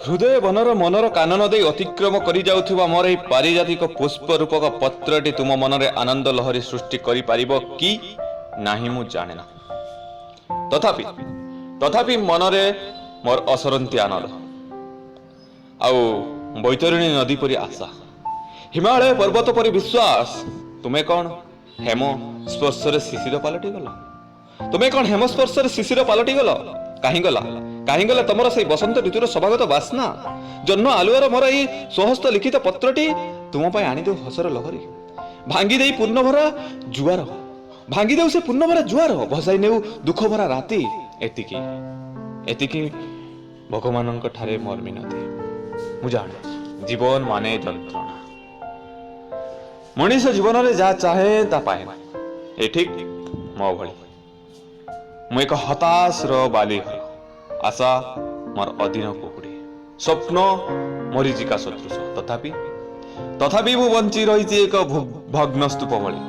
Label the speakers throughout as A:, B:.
A: ହୃଦୟ ବନର ମନର କାନନ ଦେଇ ଅତିକ୍ରମ କରିଯାଉଥିବା ମୋର ଏହି ପାରିଜାତିକ ପୁଷ୍ପ ରୂପକ ପତ୍ରଟି ତୁମ ମନରେ ଆନନ୍ଦ ଲହରୀ ସୃଷ୍ଟି କରିପାରିବ କି ନାହିଁ ମୁଁ ଜାଣେ ନା। ତଥାପି ମନରେ ମୋର ଅସରନ୍ତି ଆନନ୍ଦ ଆଉ ବୈତରଣୀ ନଦୀ ପରି ଆଶା, ହିମାଳୟ ପର୍ବତ ପରି ବିଶ୍ୱାସ। ତୁମେ କ'ଣ ହେମ ସ୍ପର୍ଶରେ ଶିଶିର ପାଲଟିଗଲ? ତୁମେ କ'ଣ ହେମ ସ୍ପର୍ଶରେ ଶିଶିର ପାଲଟିଗଲ? କାହିଁ ଗଲା, କାହିଁ ଗଲା ତମର ସେଇ ବସନ୍ତ ଋତୁର ସ୍ୱଭାଗତ ବାସ୍ନା? ଜହ୍ନ ଆଲୁଅର ମୋର ଏଇ ସ୍ୱହସ୍ତ ଲିଖିତ ପତ୍ରଟି ତୁମ ପାଇଁ ଆଣିଦେଉ ହସର ଲହରୀ, ଭାଙ୍ଗି ଦେଇ ପୂର୍ଣ୍ଣଭରା ଜୁଆର, ଭାଙ୍ଗି ଦେଉ ସେ ପୂର୍ଣ୍ଣଭରା ଜୁଆର, ଭସାଇ ନେଉ ଦୁଃଖ ଭରା ରାତି। ଏତିକି, ଏତିକି ଭଗବାନଙ୍କ ଠାରେ ମୋର ମିନତି। ମୁଁ ଜାଣେ ଜୀବନ ମାନେ ଯନ୍ତ୍ରଣା। ମଣିଷ ଜୀବନରେ ଯାହା ଚାହେଁ ତା ପାଏ ନା। ଏ ଠିକ୍ ମୋ ଭଳି। ମୁଁ ଏକ ହତାଶର ବାଲିଘର। ଆଶା ମୋର ଅଦିନ କୁହୁଡ଼ି, ସ୍ୱପ୍ନ ମରିଚିକା ସଦୃଶ। ତଥାପି ମୁଁ ବଞ୍ଚି ରହିଛି ଏକ ଭଗ୍ନ ସ୍ତୂପ ଭଳି।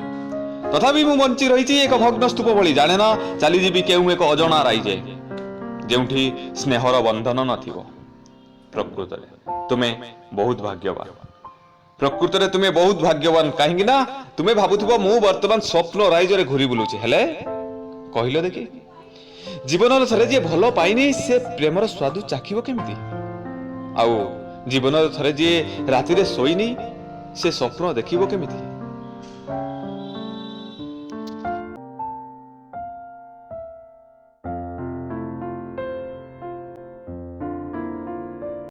A: ତଥାପି ମୁଁ ବଞ୍ଚି ରହିଛି ଏକ ଭଗ୍ନ ସ୍ତୂପ ଭଳି। ଜାଣେ ନା ଚାଲିଯିବି କେଉଁ ଏକ ଅଜଣା ରାଇଜେ, ଯେଉଁଠି ସ୍ନେହର ବନ୍ଧନ ନଥିବ। ପ୍ରକୃତରେ ତୁମେ ବହୁତ ଭାଗ୍ୟବାନ। ପ୍ରକୃତରେ ତୁମେ ବହୁତ ଭାଗ୍ୟବାନ, କାହିଁକି ନା ତୁମେ ଭାବୁଥିବ ମୁଁ ବର୍ତ୍ତମାନ ସ୍ୱପ୍ନ ରାଇଜରେ ଘୁରି ବୁଲୁଛି। ହେଲେ କହିଲ ଦେଖି, ଜୀବନର ଥରେ ଯିଏ ଭଲ ପାଇନି ସେ ପ୍ରେମର ସ୍ୱାଦ ଚାଖିବ କେମିତି? ଆଉ ଜୀବନର ଥରେ ଯିଏ ରାତିରେ ଶୋଇନି ସେ ସ୍ୱପ୍ନ ଦେଖିବ କେମିତି?